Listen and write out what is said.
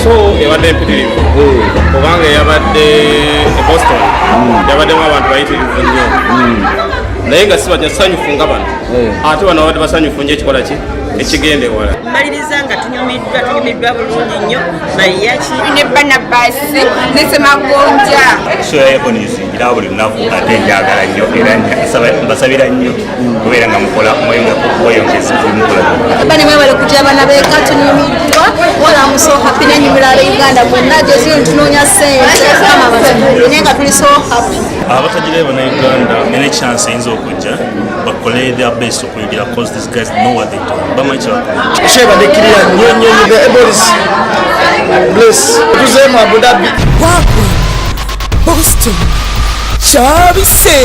Show ebadde empitirivu kubanga eyabadde e Boston yabaddemu abantu bayitirivu nnyo, naye nga si basanyufu nga bano. Ate bano babadde basanyufu nnyo, ekikola ki ekigenda ewala. Mmaliriza nga tunyumiddwa, tunyumiddwa bulungi nnyo, mariachi. Ne Banabasi ne Semagonja. Show ya Ebonies ngiraba buli lunaku, ate njagala nnyo era mbasabira nnyo kubeera nga mukola mweyongezi mukola. Bane mwebale kujja, abaana b'eka tunyumiddwa. Wala I'm so happy, nenyumira abe Uganda bonna gyeziri tunoonya ssente kama abatubuulire, naye nga tuli so happy. Abatagira Bannayuganda any chance eyinza okujja, bakole their best okuyigira, 'cause these guys know what they do, bamanyi kyebakola. Show ebadde clear nnyo nnyo nnyo. The Ebonies bless tuzeemu Abu Dhabi. Wagwan Boston kyabiseera.